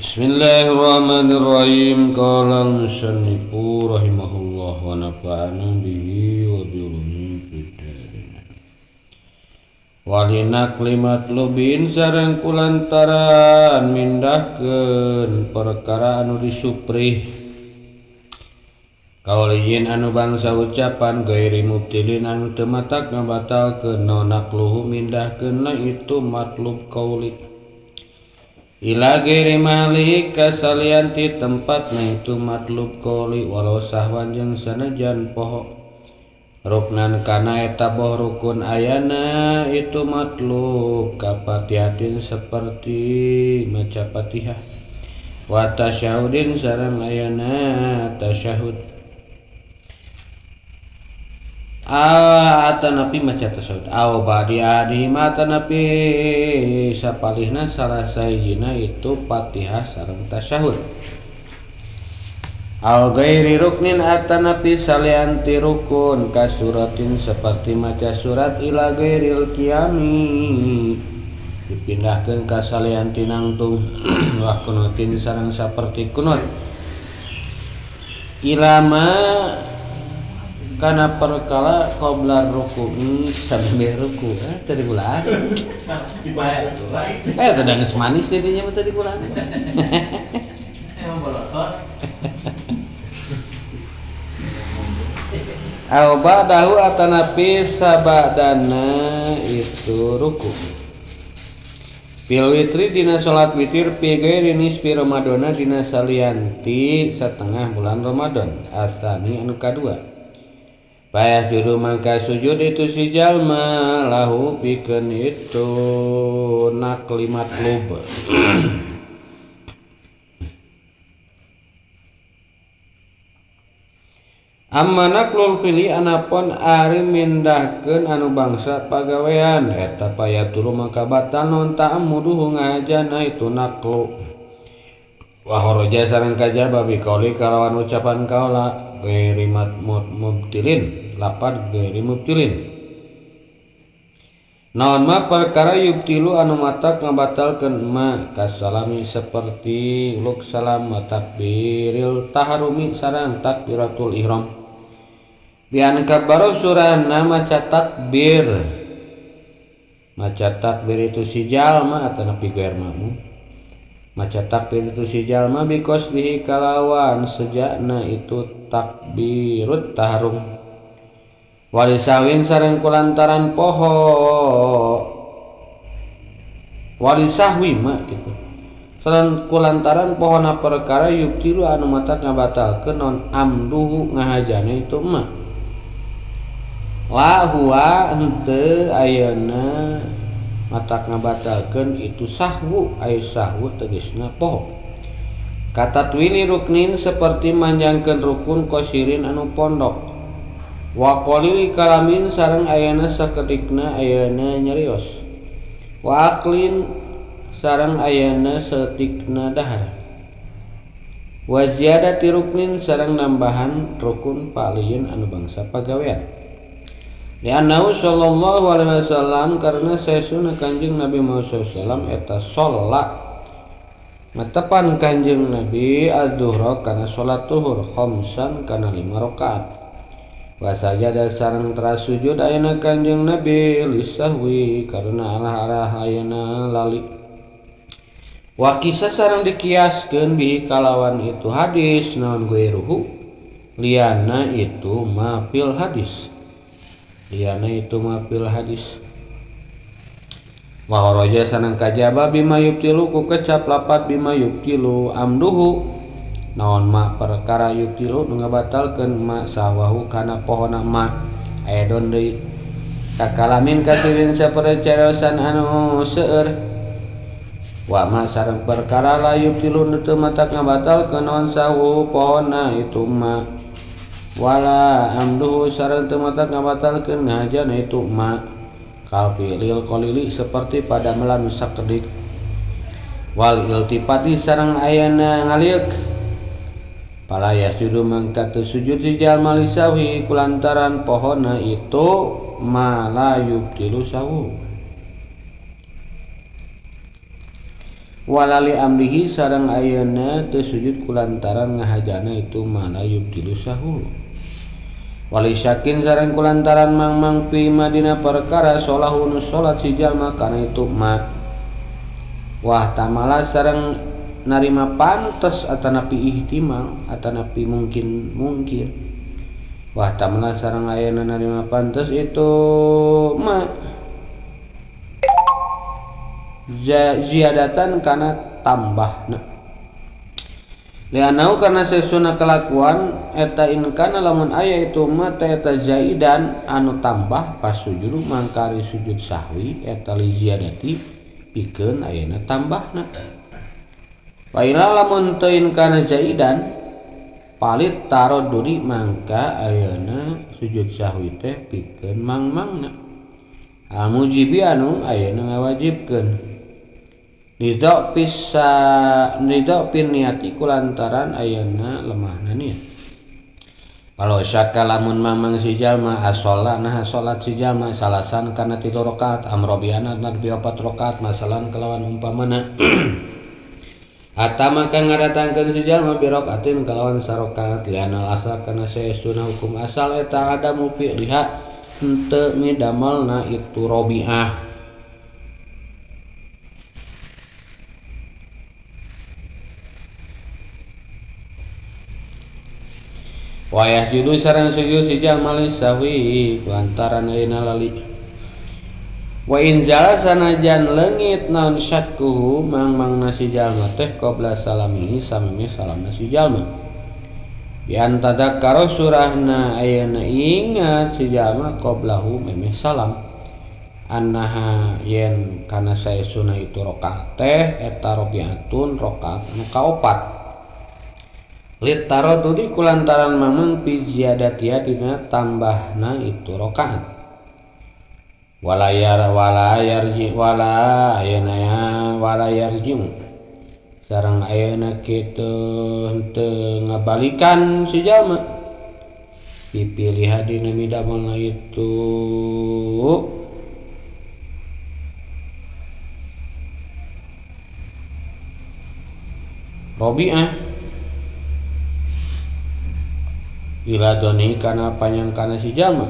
Bismillahirrahmanirrahim. Qala al-musannifu rahimahullah wa nafa'ana bihi wa bi ulumihi fid dharain. Walinak limatlubin sareng kulantaran mindahkeun perkara anu disuprih. Kauliyin anu bangsa ucapan gairi mubtilin anu teu matak ngabatalkeun naon nakluhu mindahkeunna itu matlub kauli. Ila gairi mahlihi kasalian ti tempatna itu matlub kauli walau sahwan jeung sanajan poho. Ruknan kana eta boh rukun ayana itu matlub kapatihatin seperti maca Fatihah wa tasyahudin sareng ayana tasyahud. Atanapi maca tasyahud aw ba'di adi matanapi sapalihna salah sahijina itu Fatihah sareng tasyahud. Aw gairi ruknin atanapi salianti rukun kasuratin seperti maca surat ila gairil qiyami dipindahkeun ka salianti nangtung wa kunutin sareng saperti kunut ilama kana perkara qabla ruku'i sampai ruku tadi gulaan tadi geus manis didinya mah tadi gulaan Emang bolotot. Aw ba'dahu atanapi sabadana itu ruku. Fil witri dina salat witir fi ghairi nisfi Ramadana dina salianti setengah bulan Ramadan asani anu kadua. Payah judu mangka sujud itu si jalma lahu pikeun itu nakli matlub. Amma naklul fili anapun ari mindahkeun anu bangsa pagawean eta payatulu mangka batal non ta'ammuduhu ngajana itu naklu. Wa kharaja sareng kajaba bi qauli kalawan ucapan kaula ghairi mubtilin lapad ghairi mubtilin. Naon ma perkara yubtilu anu matak ngabatalkeun ma kasalami seperti uluk salam wa takbiril taharumi sareng takbiratul ihram. Bian kabaru surana maca takbir. Maca takbir itu si jalma atanapi gair makmum. Maca takbir itu si jalma bikosdihi kalawan sejakna itu takbirut taharum. Walisawin sareng kulantaran poho. Walisahwi ma gitu. Sareng kulantaran pohona perkara yubtilu anu matak ngabatalkeun non amduhu ngahajana itu ma. La huwa henteu ayeuna matak ngabatalkeun itu sahwu aya sahwu tegasna poho. Kata twili ruknin seperti manjangkeun rukun kosirin anu pondok. Wa qalili kalamin sareng ayana sakedikna ayana nyarios. Wa aklin sareng ayana saeutikna dahar. Wa ziyadati ruknin sareng nambahan rukun palieun anu bangsa pagawean. Li'annahu sallallahu alaihi wasallam karena saesuna Kanjeng Nabi Muhammad sallallahu alaihi wasallam eta sholat matepan Kanjeng Nabi adz-dzuhra kana salat zuhur khamsan kana 5 rakaat. Wa sajada sareng teras sujud ayeuna Kanjeng Nabi lisahwi karena arah-arah ayeuna lali. Wa kisah sareng dikiaskeun bihi kalawan itu hadis naon gueruhu liana itu ma fil hadis. Liana itu ma fil hadis. Wa kharaja sareng kajaba bima yubtilu ku kecap lapat bima yubtilu amduhu naon ma perkara yubtilu nu ngabatalkeun ma sawahu kana pohona ma aya don deui kakalamin kasirin sapercariosan anu seueur wa ma sareng perkara la yubtilu nu teu matak ngabatalkeun naon sawu pohona itu ma wala amduhu sareng teu matak ngabatalkeun ngahajana itu ma kalfilil qalili seperti pada melan sakedik wal iltifati sareng ayana ngalieuk pala yasjudu mangka teu sujud si jalma lisawi kulantaran pohona itu ma la yubtilu sawu. Walali amrihi sareng ayeuna teu sujud kulantaran ngahajana itu mala yubtilu sahwu. Wali syakin sareng kulantaran mangmang fi madina perkara solahu nu salat si jalma kana itu ma. Wah tamala sareng narima pantes atanapi ihtimal atanapi mungkin mungkin. Wah tamala sareng ayeuna narima pantes itu ma ziyadatan kana tambahna. Lianau karena sesuna kelakuan eta in kana lamun aya itu ma ta eta zaidan anu tambah pas sujud mangkari sujud sahwi eta li ziyadati pikeun ayeuna tambahna. Wa ila lamun teu in kana zaidan palit taroduri mangka ayeuna sujud sahwi teh pikeun mangmangna. Al mujibi anu ayeuna ngawajibkeun. Ridho pisa ridho pin niati kulantaran ayeuna lemahna niat. Kalau syakka lamun mamang si jalma asola nah salat si jalma salasan kana 3 rakaat amrobiana nabi 4 rakaat masalan kelawan umpamana atama kang ngadatangkeun si jalma bi rakaatin kalawan sarakaat lianal asal kana saestuna hukum asal eta adamu fi'liha henteu midamelna itu robiah. Wa yasjudu sareng sujud si jalma lisahwi lantaran ayeuna lali. Wa in zala sanajan leungit naon syakkuhu mangmangna si jalma teh qabla salamihi sameme salamna si jalma. Bi an tadzakkara surahna ayeuna ingat si jalma qablahu memeh salam. Annaha yen kana saesuna itu rakaat teh eta robiatun rakaat nu kaopat. Litarodudi kulantaran mamang fi ziyadatia dina tambahna itu rakaat. Walayar walayarji wala ayeuna ya walayarji sareng ayeuna kitu henteu ngabalikan si jalma dipilih dina midamelna itu Robiah ila doni kana panyangkana si jalma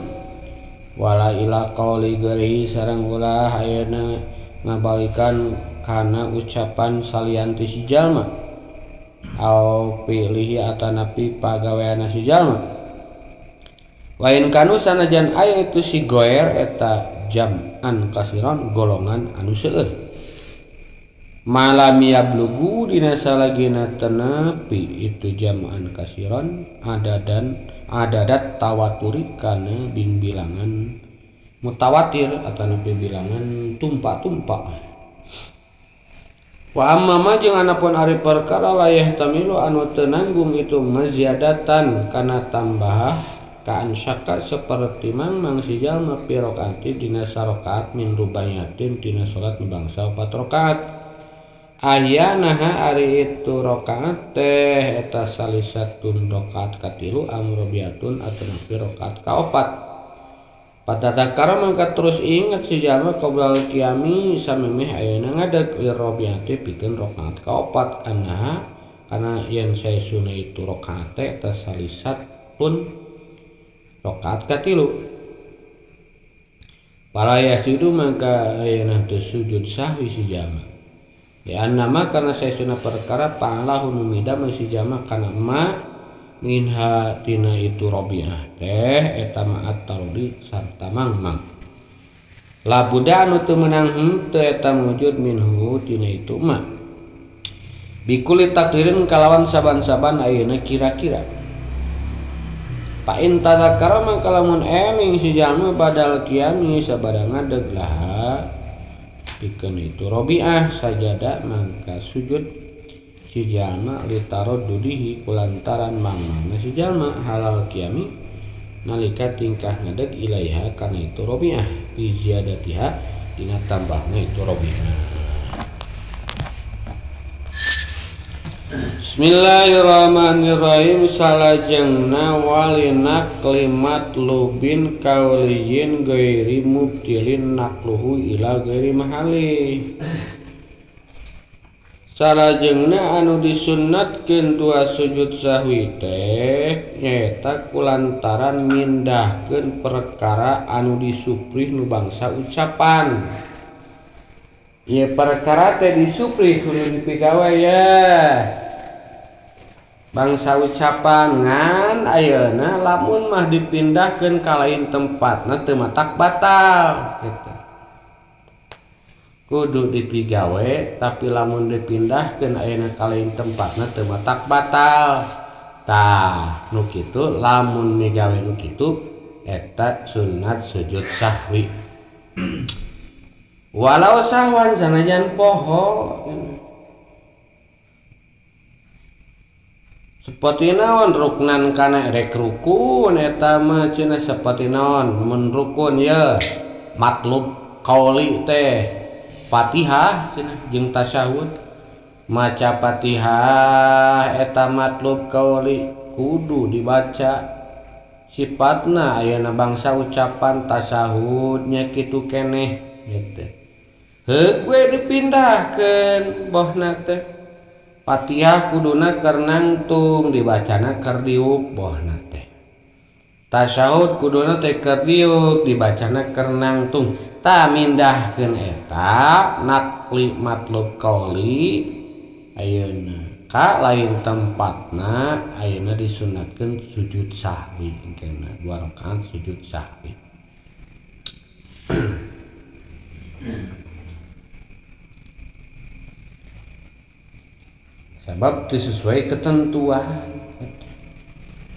wala ila qauli ghairihi sareng ulah ayeuna ngabalikan kana ucapan salian ti si jalma au fi'lihi atanapi pagaweanna si jalma. Wa in kanu sanajan aya itu si goer eta jam'an kasiron golongan anu seueur malam yablugu dina salagina tenepi itu jam'an kasiron adadan adadat tawaturi kana bingbilangan mutawatir atanapi bilangan tumpak-tumpak. Wa amma ma jeung anapun ari perkara layah tamilu anu teu nanggung itu maziadatan kana tambah kaan syaka seperti mangmang si jalma pi rakaati dina sarakaat min rubayatin dina salat bangsa 4 rakaat. Ahyanaha ari itu rakaat teh eta salisatun rakaat katilu amrobiatun atanapi rakaat kaopat. Patadakara mangka terus ingat si jalma qoblal qiyami samemeh ayeuna ngadeg lirrobiati pikeun rakaat kaopat annaha kana yen saesuna itu rakaat teh eta salisatun rakaat katilu. Para yasjudu mangka ayeuna teu sujud sahwi si jalma. Ya nama karena saesuna perkara pa'alahu nu midam si jalma kana ma minha tina itu robiah teh eta ma'at tarudi sarta mangmang. Labuda anu teu meunang henteu eta mujud minhu tina itu ma. Bikuli takdirin kalawan saban-saban ayeuna kira-kira. Fa in tadzakkara maka lamun eling si jalma badal qiyami sabada ngadeg laha pikeun itu robiah sajada mangka sujud si jalma litaroddudihi kulantaran mangmangna si jalma halal qiyami nalika tingkah ngadeg ilaiha kana itu robiah bi ziyadatiha dina tambahna itu robiah. Bismillahirrahmanirrahim. Salajengna walina kalimat lubin kauliyin gairi mubtilin nakluhu ila gairi mahali. Salajengna anu disunnatkeun dua sujud sahwi teh nyaeta kulantaran mindahkeun perkara anu disuprih nu bangsa ucapan. Ieu perkara teh disuprih kudu dipigawe ya. Bangsa ucapan ngan ayeuna lamun mah dipindahkeun ka lain tempatna teu matak batal gitu. Kudu dipigawe tapi lamun dipindahkeun ayeuna ka lain tempatna teu matak batal. Tah nu kitu lamun migawe nu kitu eta sunat sujud sahwi. Walau sahwan sanajan poho seperti naon ruknan kana rek rukun eta mah cenah seperti naon mun rukun ye matlub qauli teh Fatihah cenah jeung tasyahud maca Fatihah eta matlub qauli kudu dibaca sifatna ayeuna bangsa ucapan tasyahudnya kitu keneh gitu heuk we dipindahkeun bohna teh Fatihah kuduna keur nangtung dibacana keur diuk bohna teh. Tasyahud kuduna teh keur diuk dibacana keur nangtung. Tah mindahkeun eta nakli matlub qauli ayeuna ka lain tempatna ayeuna disunatkeun sujud sahwi engkena dua rakaat sujud sahwi. Sebab teu sesuai ketentuan,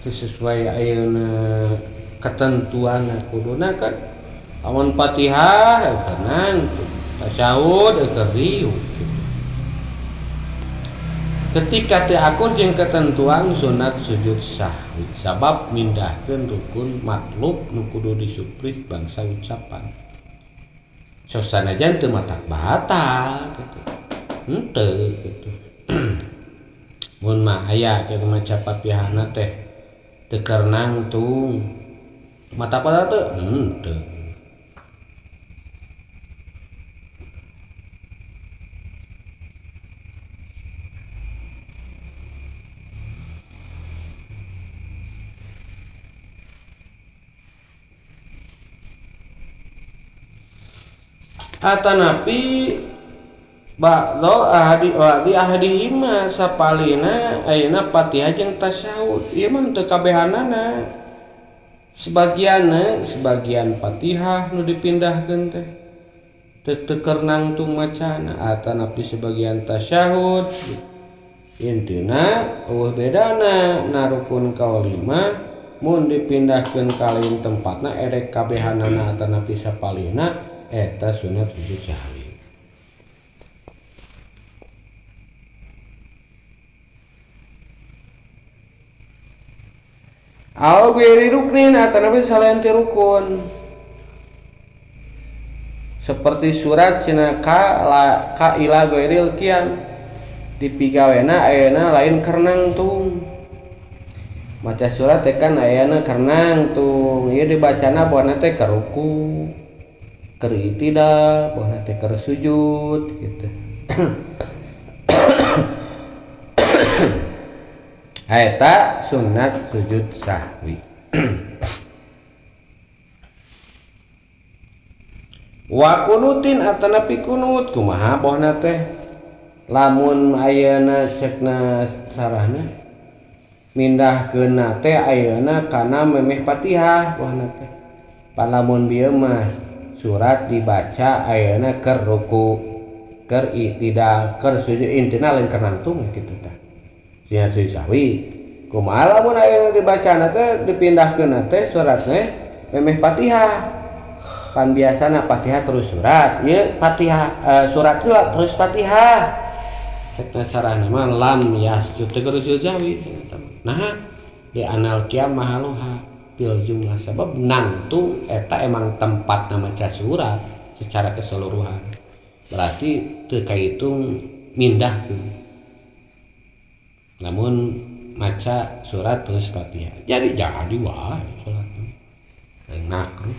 teu sesuai ayeuna ketentuan kuduna kan lamun Fatihah keur nangtung, tasyahud keur riuh. Ketika teu akur jeung ketentuan sunat sujud sahwi sabab mindahkeun rukun matlub nu kudu disuprih bangsa ucapan. Sok sanajan teu matak batal kitu. Henteu kitu. Mun mah aya keur maca Fatihahna teh teu keur nangtung mata pada teu henteu. Atanapi ba'do ahadi wa di ahadihima sapalina ayeuna Fatihah jeung tasyahud ieu mah teu kabehanana sebagianna sebagian Fatihah nu dipindahkeun teh teu keur nangtung macana atanapi sebagian tasyahud intina eueuh bedana na rukun kaolima mun dipindahkeun ka lain tempatna erek kabehanana atanapi sapalina eta sunat sujud sahwi. Au ghairi ruknin atanapi salain ti rukun seperti surat cenah ka la ka ila ghairil qiyam dipigawena ayeuna lain keur nangtung maca surat teh kan ayeuna keur nangtung ieu dibacana bohna teh keur ruku keur i'tidal bohna teh keur sujud gitu. Eta sunat sujud sahwi. Wa kunutin atanapi kunut kumaha bohna teh lamun ayeuna cekna sarahna mindahkeunna teh ayeuna kana memeh Fatihah bohna teh palamun bieu mah surat dibaca ayeuna keur ruku keur i'tidal keur sujud intina lain keur nangtung kitu tah sia sujud sahwi kumaha lamun ayeuna dibacana teh dipindahkeunna teh suratna memeh Fatihah pan biasana Fatihah terus surat ieu Fatihah surat heula terus Fatihah cekna sarahna mah lam yasjud teh kudu sujud sahwi nah di anal qiyam mahaluha fil jumlah sabab nangtung eta emang tempatna maca surat secara keseluruhan berarti teu kahitung mindahkeun namun maca surat terus Fatihah jadi wae salat lain makruh.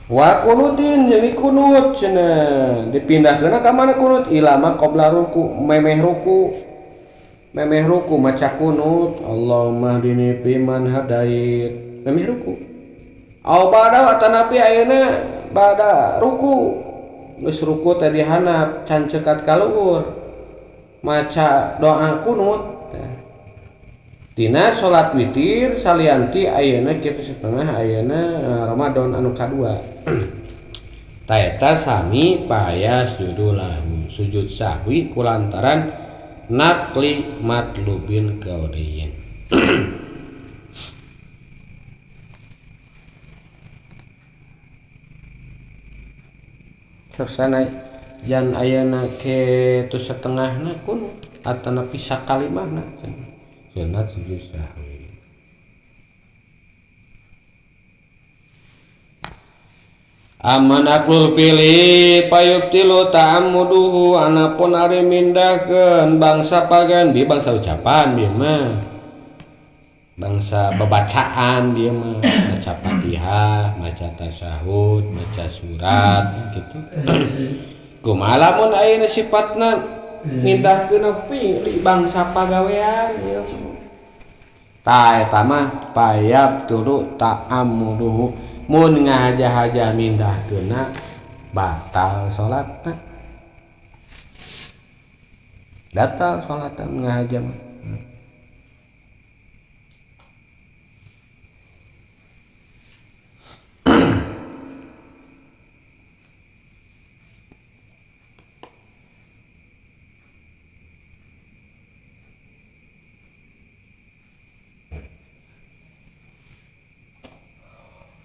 Wa kunutin jadi kunut cenah dipindahkeun ka mana kunut ilama qabla ruku memeh ruku memeh ruku maca kunut Allahumma hdini fiman hadait memeh ruku au bada atanapi ayeuna bada ruku geus ruku teh dihandap can cekat ka luhur maca doa kunut tina salat witir salianti ayeuna kitu setengah ayeuna Ramadan anu kadua ta eta sami paya sujudulahu sujud sahwi kulantaran nakli matlubin kauliyin. Sok sanajan ayeuna kitu setengahna kunut atanapi sakalimahna sunat sujud sahwi. Aman aklul pilih payubtilu ta'ammuduhu anapun ari mindahkeun bangsa pagan di bangsa ucapan bieu mah bangsa babacaan bieu mah maca Fatihah, maca tasyahud, maca surat gitu. Kumaha lamun ayeuna sifatna mindahkeun pilih bangsa pagawean ieu mah. Ta eta mah payabtulu ta'ammuduhu mun ngahaja-haja mindahkeunna batal salatna. Batal salatna ngahaja mah.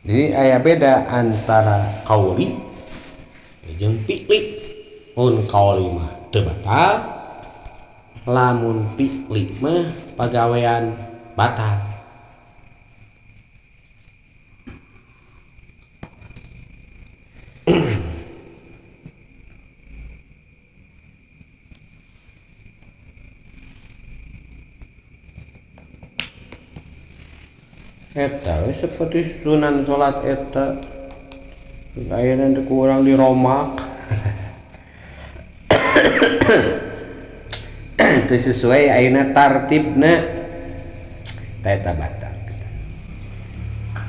Jadi aya beda antara kauli jeung fi'li. Mun kauli mah teu batal, lamun fi'li mah pagawean batal. Eta we seperti susunan salat eta ayeuna teh ku urang diromak. Teu sesuai ayeuna tartibna ta eta batal.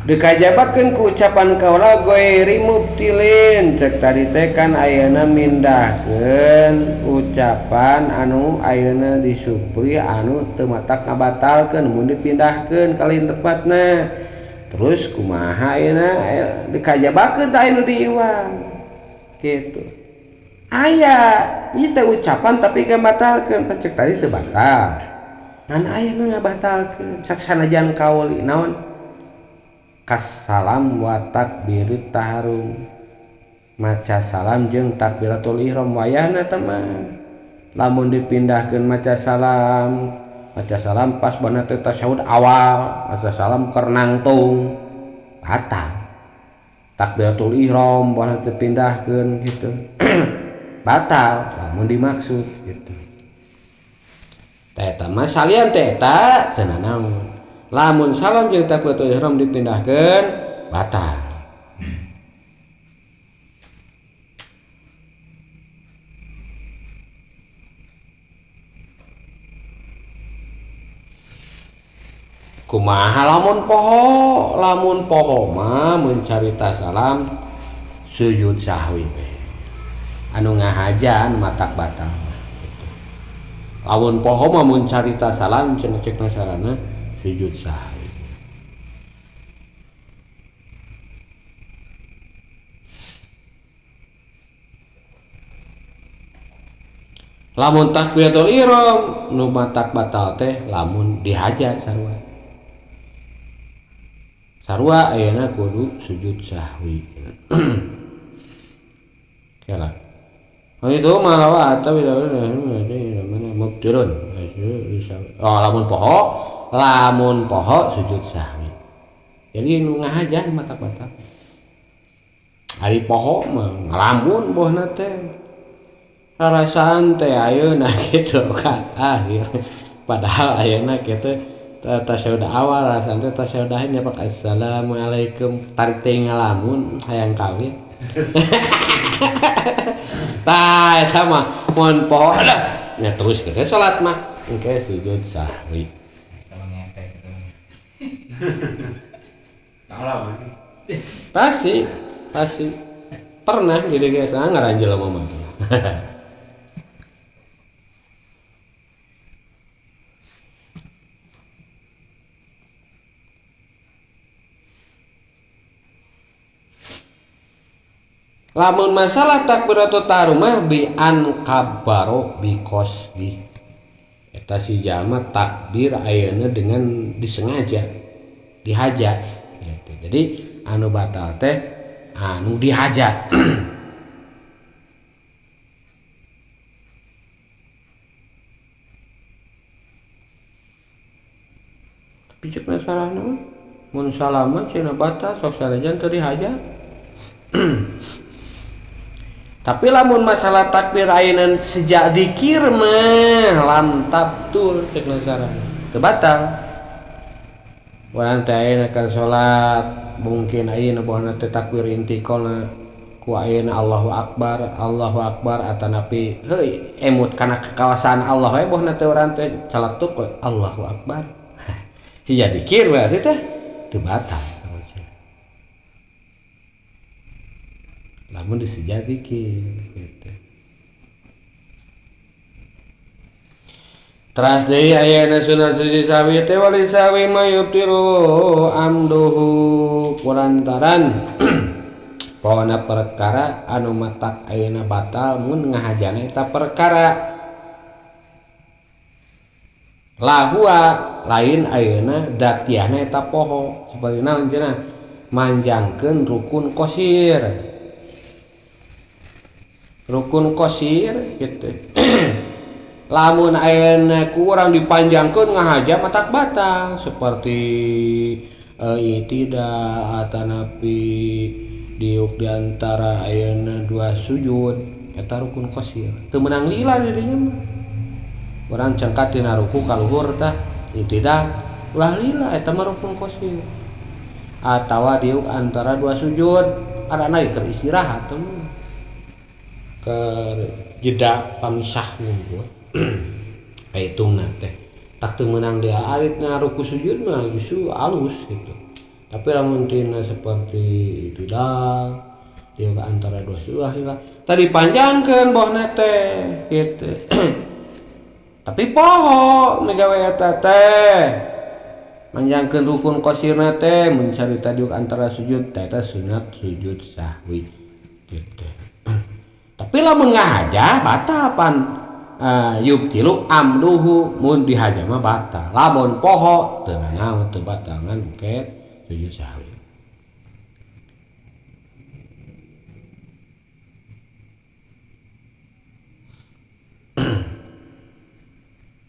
Dikajabakeun ku ucapan kaula ghairi mubtilin cek tadi teh kan ayeuna mindahkeun ucapan anu ayeuna disupri anu teu matak ngabatalkeun mun dipindahkeun ka lain tempatna. Terus kumaha ayeuna dikajabakeun tah anu diiwang kitu. Aya ieu teh ucapan tapi ngabatalkeun cek tadi teu batal. Ngan aya nu ngabatalkeun saksanajan kauli naon? Kassalam wa takbirit taharum maca salam jeung takbiratul ihram wayahna teh mah lamun dipindahkeun maca salam pas bana teh tasyahud awal maca salam keur nangtung batal takbiratul ihram bana teh pindahkeun gitu batal lamun dimaksud gitu teh eta mah salian teh eta teu nanaon. Lamun salam jeung takbiratul ihram dipindahkeun batal. Kumaha lamun poho? Lamun poho mah mencarita salam sujud sahwi we. Anu ngahajan matak batal gitu. Lamun poho mah mencarita salam cenah cek nasarana sujud sahwi. Lamun takbiratul ihram nu matak batal teh lamun dihaja sarua. Sarua ayeuna kudu sujud sahwi. Kela. Itu malah atau mubtilun. Oh lamun poho, lamun poho sujud sahwi. Jadi nu ngahaja matak batal. Ari poho mah ngalamun bohna teh. Rarasaan teh ayeuna kitu kan akhir. Padahal ayeuna kitu Tasyahud awal rasana teh tasyahud akhir nyapak assalamualaikum tarik teh ngalamun hayang kawin. Tah eta mah mun poho nya terus ke salat mah engke sujud sahwi. Pasti pasti pernah jadi geus ngaranjel mah. Lamun masalah takbiratul tahrimah bi an kabbaro bi qasdi eta si jalma takbir ayeuna dengan disengaja dihaja gitu. Jadi anu batal teh anu dihaja. Tapi cek masalahna mah mun salaman cenah batal sok sanajan teu dihaja. Tapi lamun masalah takbir ayeuna sejak dikir mah lam tabtul cek nasarana teu batal. Urang teh ayeuna keur salat mungkin ayeuna bohna teh takbir intiqalna ku ayeuna Allahu akbar atanapi heuy emut kana kekawasan Allah we bohna teh urang teh caletuk we Allahu akbar. Sejak dikir berarti teh teu batal. Lamun disejak dikir gitu. Teras deui ayeuna sunat sujud sahwi teh wali sahwi mayubtiru amduhu kulantaran pokona perkara anu matak ayeuna batal mun ngahajana eta perkara lahua lain ayeuna datiahna eta poho seperti naon cenah manjangkeun rukun qosir. Rukun qosir gitu. Lamun ayeuna ku urang dipanjangkeun ngahaja matak batal seperti i'tidal atanapi diuk di antara ayeuna dua sujud eta rukun qosir teu meunang lila di dinya mah. Urang cengkat tina ruku ka luhur tah i'tidal ulah lila eta mah rukun qosir. Atawa diuk antara dua sujud arana keur istirahat teh ke jeda pamisah ngumpul. Hitungna teh tak teu meunang dia aritna ruku sujud mah justru alus gitu. Tapi lamun tina seperti itidal dia ke antara dua sujud lah tadi panjangkeun bohna teh gitu. Tapi poho migawe eta teh manjangkeun rukun qosirna teh mencari tadi antara sujud teh eta sunat sujud sahwi gitu. Tapi lamun ngahaja batal pan yubtilu amduhu mun dihaja mah batal. Lamun poho teu nanaon teu batal ngan ke sujud sahwi.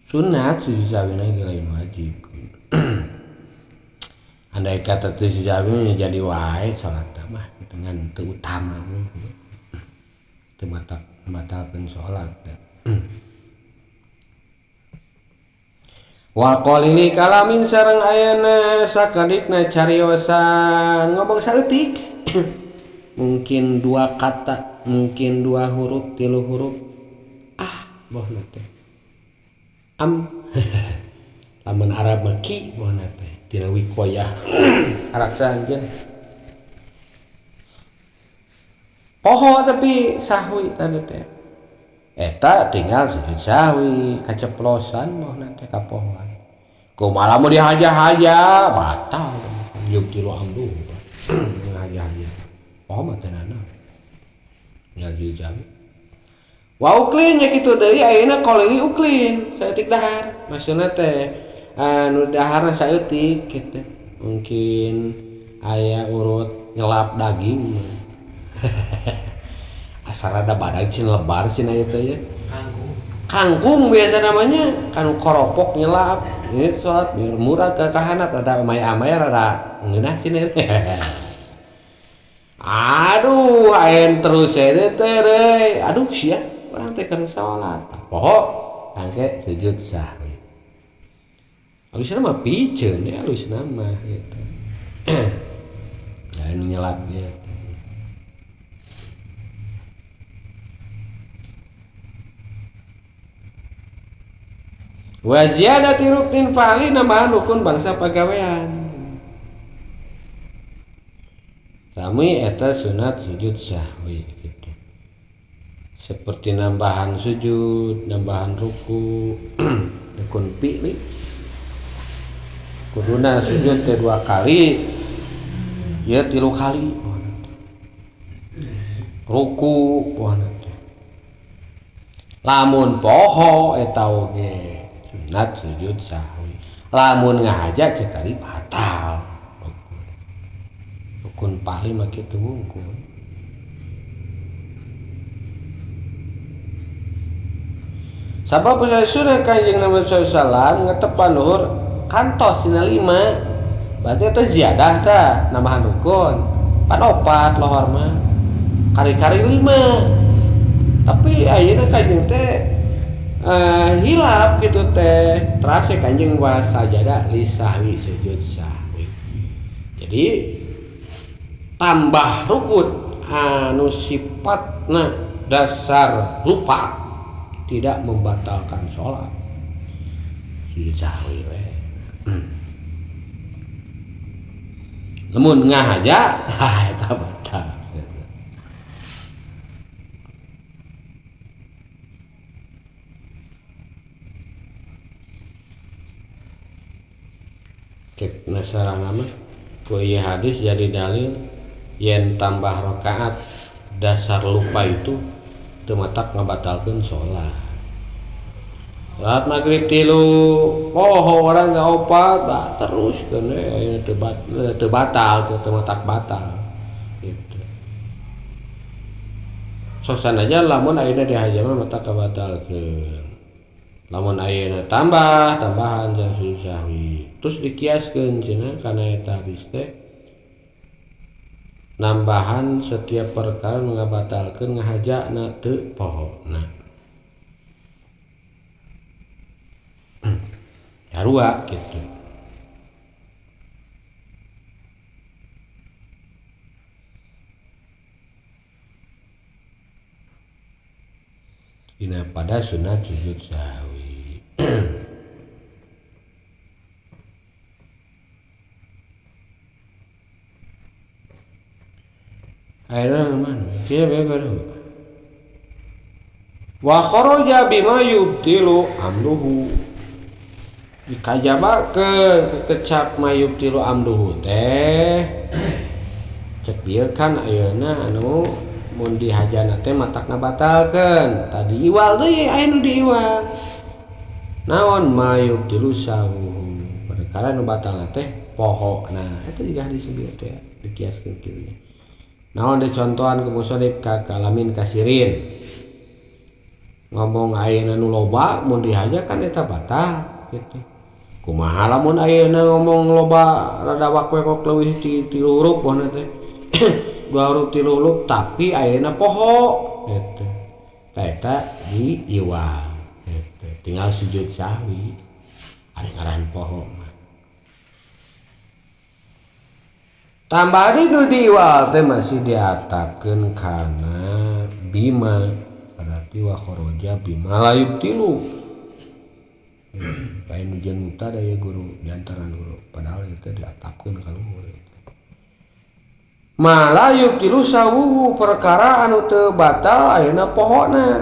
Sunat sujud sahwi na lain wajib. Andai kata teu sujud sahwi jadi wae salat mah dengan teu utama. Teu batalkeun salat. Wa qalili kalamin sareng ayeuna sakedikna cariosan ngomong saeutik. Mungkin dua kata, mungkin dua huruf, tilu huruf. Ah, bohna teh. Am. Lamun Arab mah ki bohna teh tina wikoyah. Araksa anjeun. Poho tapi sahwi tadi teh. Eta tinggal sujud sahwi kaceplosan bohna teh kapohoan. Kumaha lamun dihaja-haja batal yubtilu amdu. Ngahaja-haja. Poho mah teh nanaon. Tinggal sujud sahwi. Wa uklin nya kitu deui ayeuna qalili uklin saeutik dahar. Maksudna teh anu daharna saeutik kitu. Mungkin aya urut ngelap daging. Asal rada badag cin lebar cin aya teh ya. Kangkung. Kangkung biasa namanya kan koropok nyelap. Ini salat biar murah ke kahanap rada amai-amai rada ngeunah cin eta. Aduh, ayen terus eta teh reuy. Aduh sia, urang teh keur salat. Poho tangke sujud sahwi. Alusna mah piceun ya alusna mah gitu. Nah ini nyelapnya. Wa ziyadati ruknin fa'li nambahan rukun bangsa pagawean. Sami eta sunat sujud sahwi gitu. Seperti nambahan sujud, nambahan ruku, rukun fi'li. Kuduna sujud teh 2 kali, ieu 3 kali. Ruku pohona teh. Lamun poho eta oge sunat sujud sahwi. Lamun ngahaja cek tadi batal. Rukun pahli mah kitu wungkul. Sabab sunah Kanjeng Nabi sallallahu alaihi wasallam ngetepan luhur kantos dina 5. Berarti eta ziyadah tah nambahan rukun. Pan 4 lohor mah. Kari-kari 5. Tapi ayeuna Kanjeng teh hilap gitu teh. Terase Kanjeng wasajadah li sahwi sujud sahwi. Jadi tambah rukun anu sifatna dasar lupa tidak membatalkan sholat. Sujud sahwi we. Lamun ngahaja eta batal. Cek nasarana mah ku ieu hadis jadi dalil yen tambah rakaat dasar lupa itu teu matak ngabatalkeun salat. Salat maghrib 3, poho urang ga 4, bah terus keun we ayeuna teu batal, teu matak batal gitu. Sosan aja lamun ayeuna dihaja mah matak kabatalkeun. Lamun ayeuna tambah tambahan jangan sujud sahwi. Terus dikiaskeun cenah kana eta hadis teh nambahan setiap perkara ngabatalkeun ngahajana teu pohona. Sarua kitu. Dina pada sunat sujud sahwi. Ayeuna mana? Kieu bae baru. Wa kharaja bima yubtilu amruhu. Dikajabakeun kekecap mayubtilu amruhu teh. Cek bieu kan ayeuna anu mun dihajana teh matak ngabatalkeun. Tadi iwal deui aya nu diiwal. Naon mayubtilu sawuhu. Perkara nu batalna teh pohona. Eta juga hadis bieu teh dikiaskeun kieu. Naon dicontohan ku musonib ka kalamin kasirin. Ngomong ayeuna nu loba mun dihaja kan eta batal gitu. Kumaha lamun ayeuna ngomong loba rada wak-wekok leuwih ti 3 huruf pohona teh. 2 huruf 3 huruf tapi ayeuna poho gitu. Tah eta diiwal gitu. Tinggal sujud sahwi. Ari ngaran poho mah. Tambah di nu diiwal teh masih diatapkeun kana bima berarti wa kharaja bima la yubtilu. Lain nu jeung mutada ya guru diantaran guru padahal itu diatapkeun ka luhur. Ma la yubtilu sawuhu perkara anu teu batal ayeuna pohona.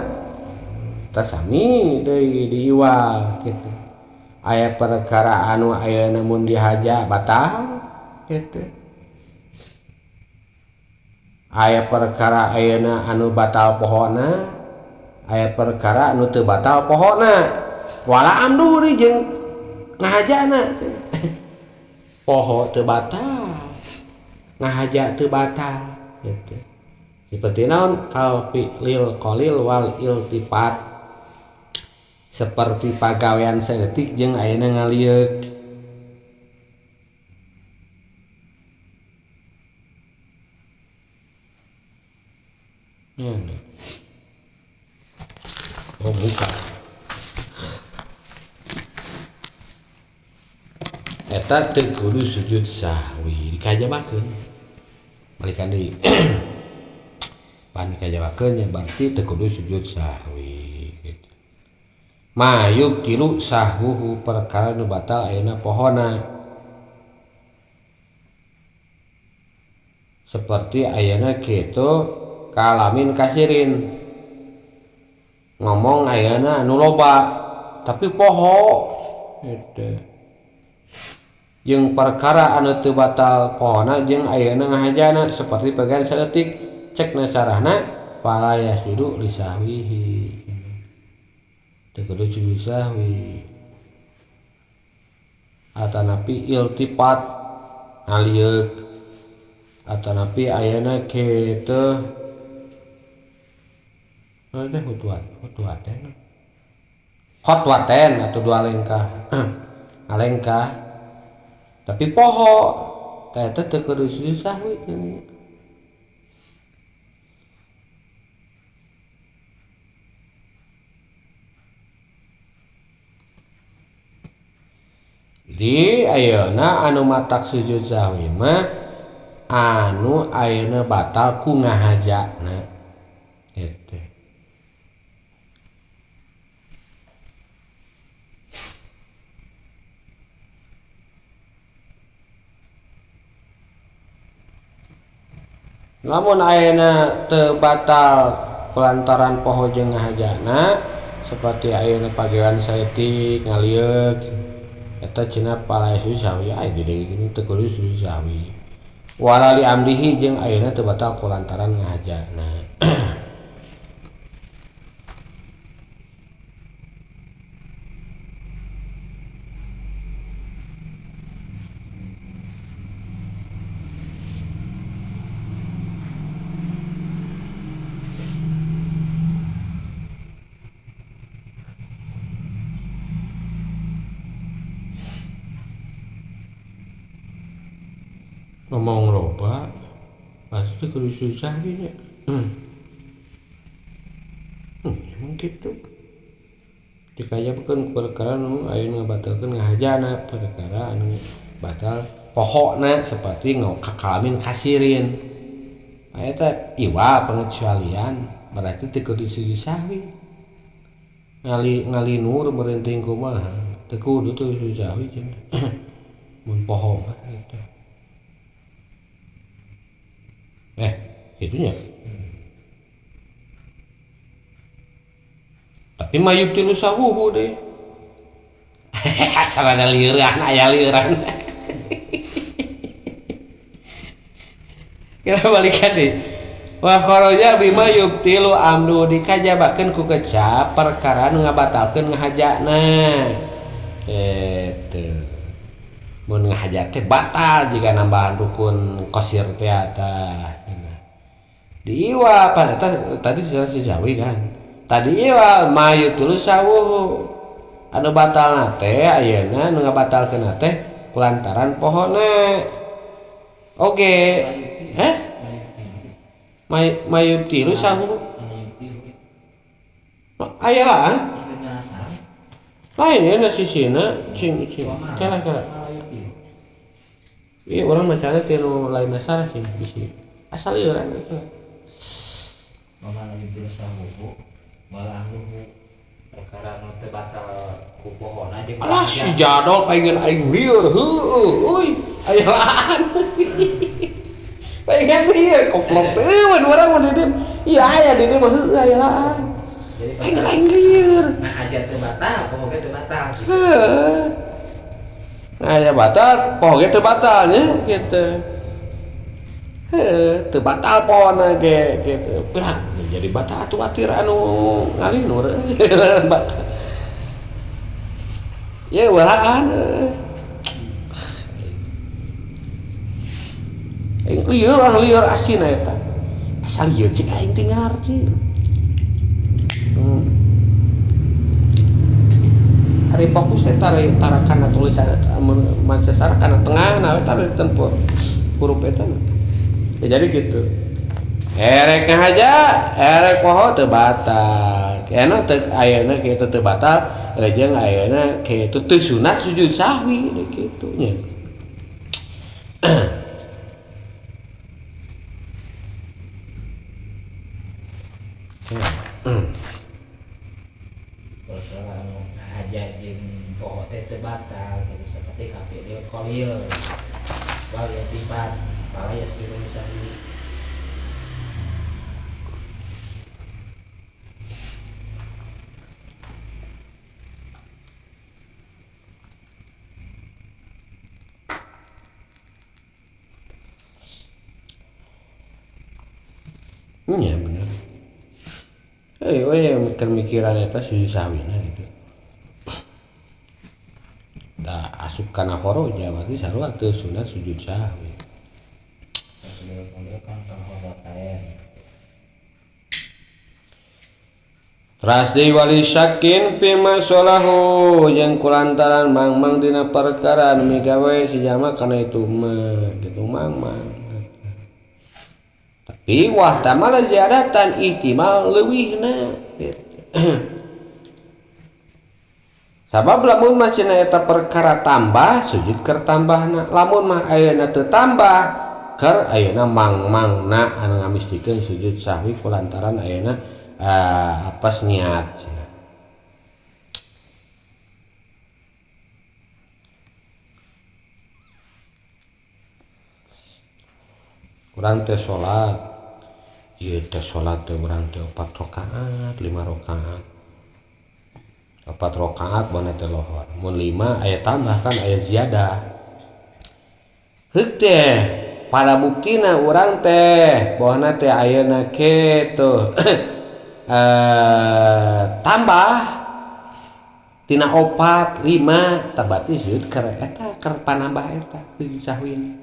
Eta sami deui diiwal kitu. Aya perkara anu ayeuna mun dihaja batal kitu. Aya perkara ayeuna anu batal pohona, aya perkara anu teu batal pohona. Wala amduh deui jeung ngahajana. Poho teu batal, ngahaja teu batal gitu. Seperti naon kal fi'lil qalil wal iltifat. Seperti pagawean saeutik jeung ayeuna ngalieuk. Oh buka. Eta teu kudu sujud sahwi dikajabakeun. Balikan deui. Pan dikajabakeun nya berarti teu kudu sujud sahwi gitu. Mayub tilu sahwuhu perkara nu batal ayeuna pohona. Seperti ayeuna kitu kalamin kasirin. Ngomong ayeuna anu loba tapi poho gitu. Jeung perkara anu teu batal pohona jeung ayeuna ngahajana seperti bagian saeutik cekna sarahna fala yasjudu li sahwihi. Teu kudu sujud sahwi. Atanapi iltifat ngalieuk atanapi ayeuna kitu teh hutuaten khotwaten atau dua lengkah ngalengkah tapi poho teh teh teu kudu sujud sahwi. Jadi ayeuna anu matak sujud sahwi mah anu ayeuna batal ku ngahajana gitu. Lamun ayeuna teu batal kulantaran poho jeung ngahajana seperti ayeuna pagewan saeutik ngalieuk eta cenah pala sujud sahwi aya di gini teu kudu sujud sahwi. Wala li amrihi jeung ayeuna teu batal kulantaran ngahajana. Ngomong loba pasti kudu susah nya. Emang gitu. Dikajakeun perkara nu aya ngabatalkeun ngahajana perkara anu batal pohona seperti ngakalamin kasirin. Eta iwa pengecualian berarti teu kudu sujud sahwi. Ngali nur meureun kumaha teu kudu teu sujud sahwi cenah. Mun poho mah gitu. Itunya. Tapi mayub tilu sawuhu deh. Asal ada liuran, aya liuran. Kita balikan deh. Wa kharaja bima yubtilu amdu dikajabakeun ku kecap perkara nu ngabatalkeun ngahajana. Eta. Mun ngahaja teh batal jika nambahan rukun qasir teh tah. Di iwa pan eta tadi sudah sawi kan. Tadi iwa mayub tilu sawuhu. Anu batalna teh ayeuna nu ngabatalkeun teh kulantaran pohona. Oke. Heh? Mayub tilu sawuhu. Aya lah. Lain ya sisina cing cing. Kala-kala. Iya orang macana teh nu lain masalah sih bisi. Asal ieu urang itu. Mama lagi berusaha wala amruhu perkara nu teu batal ku pohona jeung alah si jadol pengen aing lieur heueuh euy aya laan. Pengen lieur koplok teh eueuh urang mah di dieu. Ieu aya di dieu mah heueuh aya laan. Pengen aing lieur. Nah aja teu batal poho ge teu batal. Heuh. Nah aya batal poho ge teu batal nya kitu. Heuh teu batal pohona ge kitu. Berat jadi batal atuh batir anu ngalinur batal. Ye walaan. Aing lieur ah lieur asina eta. Asal ieu cik aing teu ngarti. Ari fokus teh tara kana tulisan maca sara kana tengah na we tara tempo huruf eta mah. Ya, jadi gitu. Erek ngahaja, erek poho teu batal. Ena teu ayeuna kitu teu batal, jeung ayeuna kitu teu sunat sujud sahwi kitu nya. Perkara anu ngahaja jeung poho teh teu batal gitu seperti kafiril qalil wal yatibat fala yasjudu lisahwi. Iya bener. Eh, mikir-mikiran eta sujud sahwina gitu. Da asup kana khoroja berarti sarua teu sunat sujud sahwi. Ras deui wali syakin fi masalahu jeung kulantaran mangmang dina perkara nu migawe si jalma kana itu mah gitu mangmang. Tapi wah tamala ziaratan ihtimal leuwihna gitu. Sabab lamun mah cenah eta perkara tambah sujud keur tambahna, lamun mah ayeuna teu tambah keur ayeuna mangmangna anu ngamistikeun sujud sahwi kulantaran ayeuna apas niat cenah. Urang teh salat ieu teh salat teh urang teh 4 rakaat 5 rakaat 4 rakaat bona teh lohor mun 5 aya tambah kan aya ziyadah heuk teh pada buktina urang teh bohna teh ayeuna kitu tambah tina 4 5 tah berarti sujud keur eta keur panambah eta sujud sahwina.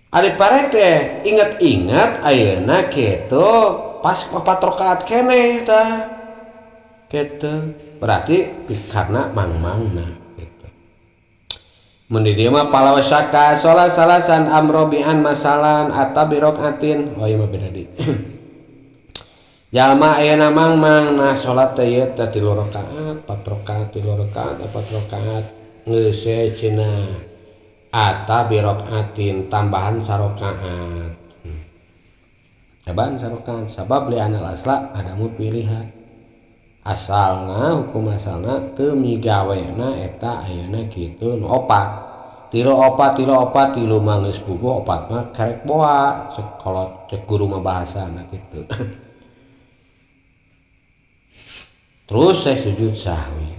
Ari pare teh inget-inget ayeuna kitu pas 4 rakaat keneh tah kitu berarti karena mangmangna kitu. Mun di dieu mah palawasaka salat salasan amrobian masalan atabi rakaatin oh ieu mah beda deui. Jalma ayeuna mangmang nah salat teh ieu teh 3 rakaat 4 rakaat 3 rakaat 4 rakaat geus we cenah atabi rakaatin tambahan sarakaat. Tambahan sarakaat sabab li anal asla adamu pilihan. Asalna hukum asalna teu migawena eta ayeuna kitu nu opat. Tilu opat tilu opat tilu mah geus puguh opat mah karek boa cek kolot cek guru mah bahasana kitu. Terus saya sujud sahwi.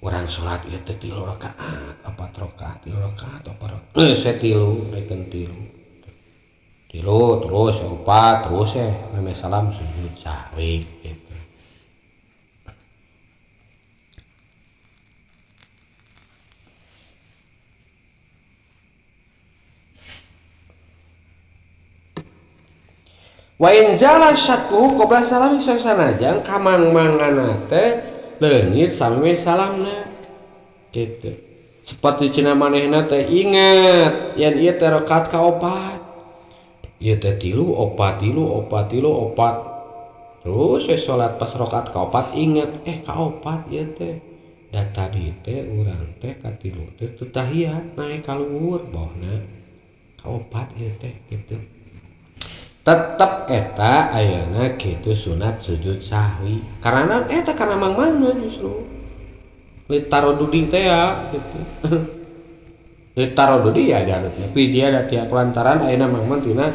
Urang salat ieu teh 3 rakaat, 4 rakaat, 3 rakaat, 4 rakaat. Saya tilu, reken tilu. Tilu terus opat terus meme salam sujud sahwi gitu. Wa in zala syakku qabla salami sanajan kamang-mangana teh leungit sampe salamna gitu. Seperti cenah manehna teh ingat yen ieu teh rakaat kaopat. Ieu teh tilu opat tilu opat tilu opat. Terus we salat pas rakaat kaopat ingat kaopat ieu teh. Da tadi teh urang teh katilu teh teu tahiyat naek ka luhur bohna. Kaopat ieu teh gitu. Tetep eta ayeuna kitu sunat sujud sahwi karena eta karena mangmangna justru litarodudi teh ya gitu. Litarodudi ya dianutna pi dia da tiap lantaran ayeuna mangmang tina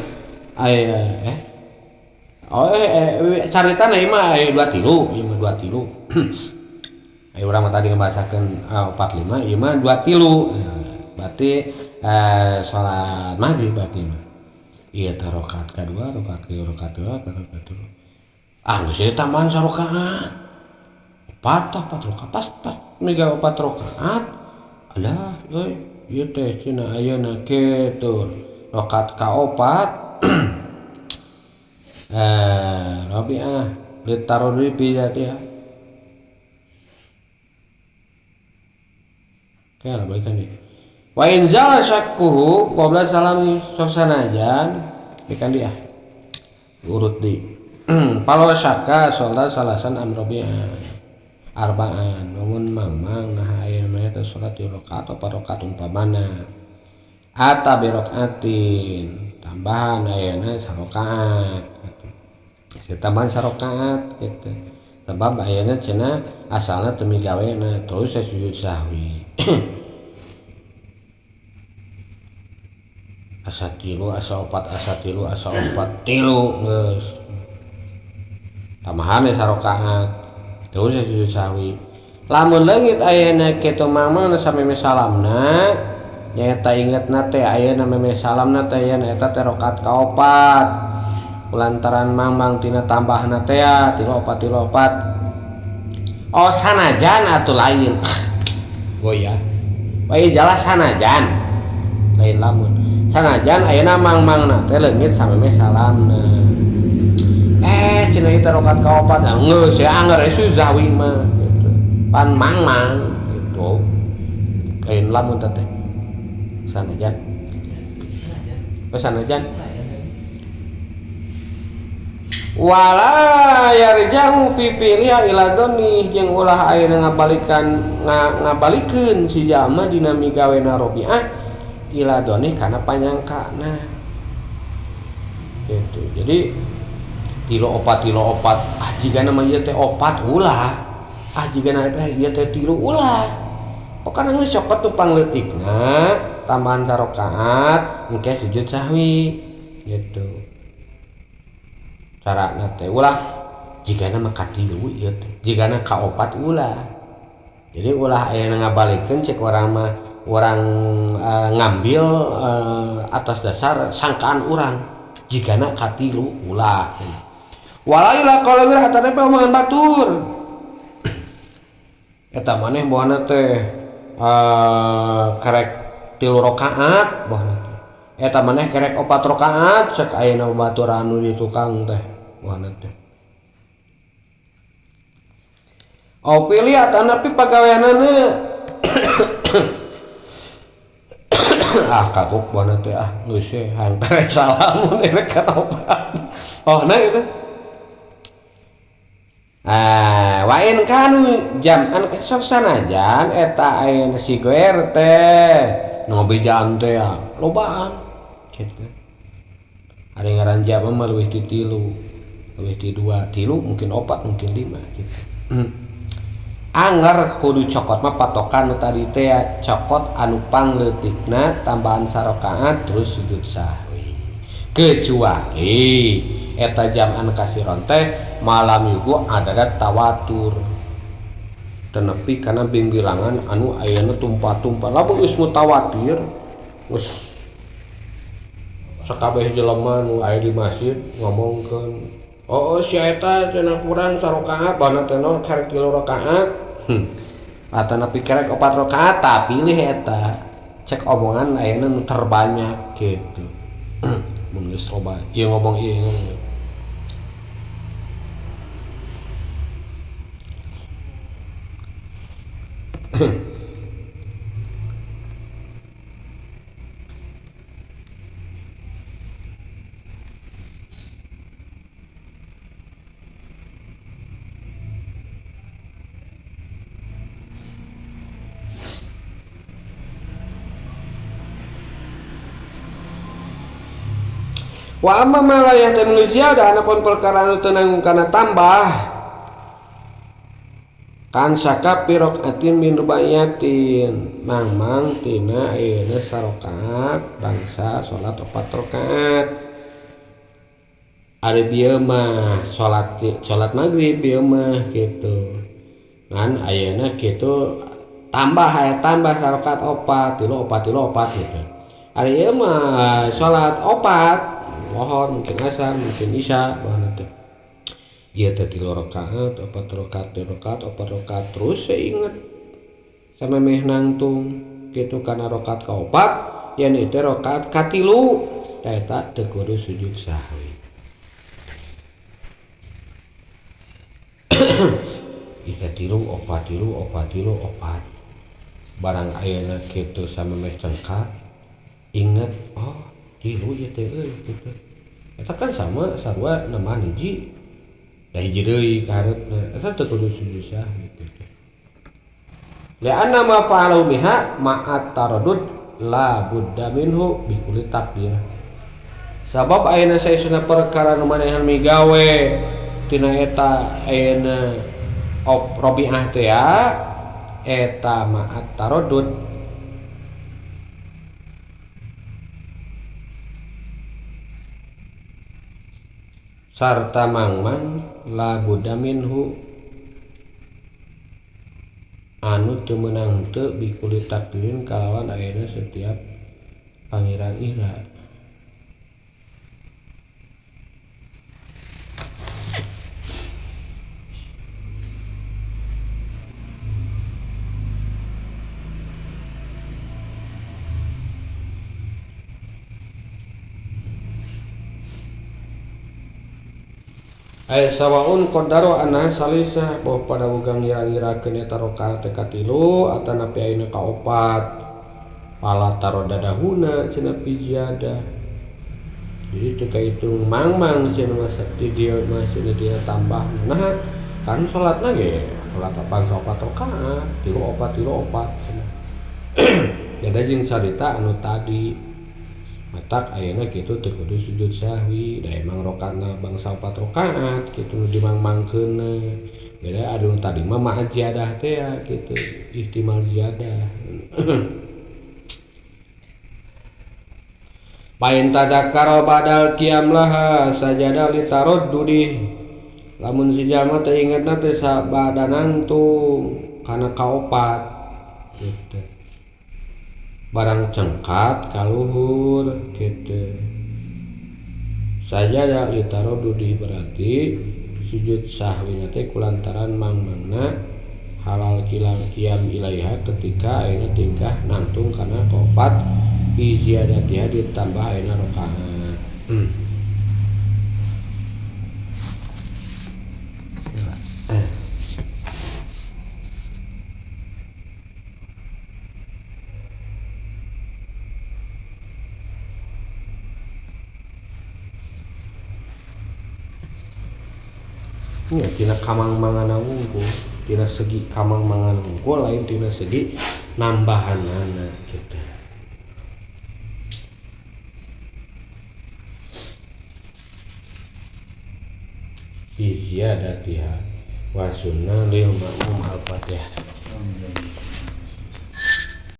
aya caritana ieu mah aya 2 tilu ieu mah 2 tilu. Aya urang mah tadi ngabahasakeun 4 5 ieu mah 2 tilu berarti salat maghrib berarti mah ieu teh rakaat kadua, rakaat tilu, rakaat dua, rakaat tilu. Ah geus ieu tambahan sarakaat. Opat tah, 4 rakaat pas pas miga 4 rakaat. Alah euy, ieu teh cenah ayeuna kitu rakaat kaopat. Rabi'ah litarodui bi ya. Kayak balikan deui. Wa in zala syakkuhu qabla salam sosanajan ikan dia urut di palo syakka salat salasan amrobian arbaan namun mamang nah aya mah teh salat 3 rakaat atau 4 rakaat umpamana Ata birokaatin tambahan ayeuna sarakaat gitu. Tambahan sarakaat gitu. Sebab ayeuna cenah asalna teu migawena terus sujud sahwi. Asa tilu asa opat asa tilu asa opat tilu geus. Tambahan sarakaat terus sujud sahwi. Lamun leungit ayeuna kitu mah sameme salamna nyaeta ingetna teh ayeuna meme salamna teh yen eta teh rakaat kaopat kulantaran mangmang tina tambahna teh tilu opat tilu opat. Oh sanajan atuh lain goyah wae jelas sanajan lain lamun sanajan ayeuna mangmangna teh leungit sameme salamna. Cenah ieu teh rakaat kaopat geus ya angger sujud sahwi mah gitu. Pan mangmang gitu. Lain lamun teh sanajan. Oh sanajan. Wala yarja'u fi fi'liha ila dhanni jeung ulah ayeuna ngabalikan ngabalikeun si jalma dina migawena Rabi'ah ila dhanni kana panyangkana. Gitu. Jadi tilu opat ah jigana mah ieu teh opat ulah ah jigana teh ieu teh tilu ulah pokona geus cokot tuh pangleutikna tambahan sarakaat engke sujud sahwi gitu carana teh ulah jigana mah katilu ieu teh jigana ka opat ulah. Jadi ulah aya ngabalikeun cek urang mah urang ngambil atas dasar sangkaan urang jigana katilu ulah. Walaila qala wir atana omongan batur. Eta maneh bohana teh kerek 3 rakaat bohana teh. Eta maneh kerek 4 rakaat cek ayeuna batur anu di tukang teh bohana teh. Au pilih atana pi pagaweanana. Ah kagok bohana teh ah geus we hayang tere salam mun rek ka opat. Oh nah itu. Ah, wa in kanu jam'an sok sanajan eta ayeuna si goer teh nu ngabejaan teh ya lobaan kitu. Ari ngaran jam mah leuwih ti 3, leuwih ti 2, 3 mungkin 4 mungkin 5 gitu. Angger kudu cokot mah patokan nu tadi teh ya, cokot anu pangleutikna tambahan sarakaat terus sujud sahwi. Kecuali eta jam'an kasiron teh malam yugo adadat tawatur tenepi karena bingbilangan anu ayeuna tumpah-tumpah lamun geus mutawatir geus sakabeh jelema nu aya di masjid ngomongkeun oh si eta cenah kurang sarakaat bana teh naon karek 3 rakaat atanapi kerek 4 rakaat tah pilih eta cek omongan ayeuna nu terbanyak gitu. Mun geus loba ieu ngomong ieu ngomong. Wa amma ma la yahtamilu ziyadah anapun perkara anu teu nanggung kana tambah kan saka piraqatin min rubaiyatin mangmang tina ayeuna sarakaat bangsa salat 4 rakaat. Ari bieu mah salat magrib bieu mah kitu. Ngan ayeuna kitu tambah aya tambah sarakaat 4 tilu 4 tilu 4 gitu. Ari ieu mah salat 4 lohor mungkin asar mungkin isya bahana teh ieu teh 3 rakaat 4 rakaat 3 rakaat 4 rakaat terus saya inget samemeh nangtung kitu kana rakaat kaopat yen ieu teh rakaat katilu eta teu kudu sujud sahwi. Ieu teh 3 4 3 4 3 4 barang ayeuna kitu samemeh cengkat inget oh tilu ieu teh euy kitu. Eta kan sama sarua nambahan hiji da hiji deui ka hareupna eta teu kudu sujud sahwi kitu. Li'anna ma fa'alu biha ma'at taradud la budda minhu bikuli takdir. Sabab ayeuna saesuna perkara nu manehan migawe tina eta ayeuna op robiah teh ya eta ma'at tarodud sarta mangmang la budda minhu anu teu meunang teu bikuli takdirin kalawan ayeuna setiap pangira-ira. Ay sawaun qaddaru anna salisah bahwa pada boga ngira-ngirakeun eta rakaat teh katilu atanapi ayeuna kaopat pala tarodadahuna cenah piziyadah. Jadi teu kahitung mangmang cenah mah sakti dieu mah cenah dia tambah. Nah kan salatna ge salat apang opat rakaat tilu opat cenah. Beda jeung carita anu tadi matak ayeuna kitu teu kudu sujud sahwi da emang rakaatna bangsa 4 rakaat kitu nu dimangmangkeunna. Beda anu tadi mah ma'at ziyadah teh ya kitu ihtimal ziyadah. Pain tadzakkara badal qiyam laha sajada li taraddudi. Lamun si jalma teh ingetna teh sabada nangtung kana kaopat kitu. Barang cengkat kaluhur gitu sajada litarodudi berarti sujud sahwina teh kulantaran mangmangna halal kilang qiyam ilaiha ketika ayeuna tingkah nangtung kana kaopat bi ziyadatiha ditambah ayeuna rakaat. Ya, tina kamang-mangan wungkul, tina segi kamang-mangan wungkul lain tina segi nambahanana gitu. Bi ziyadatiha wa sunnah lil ma'mum al-Fatihah.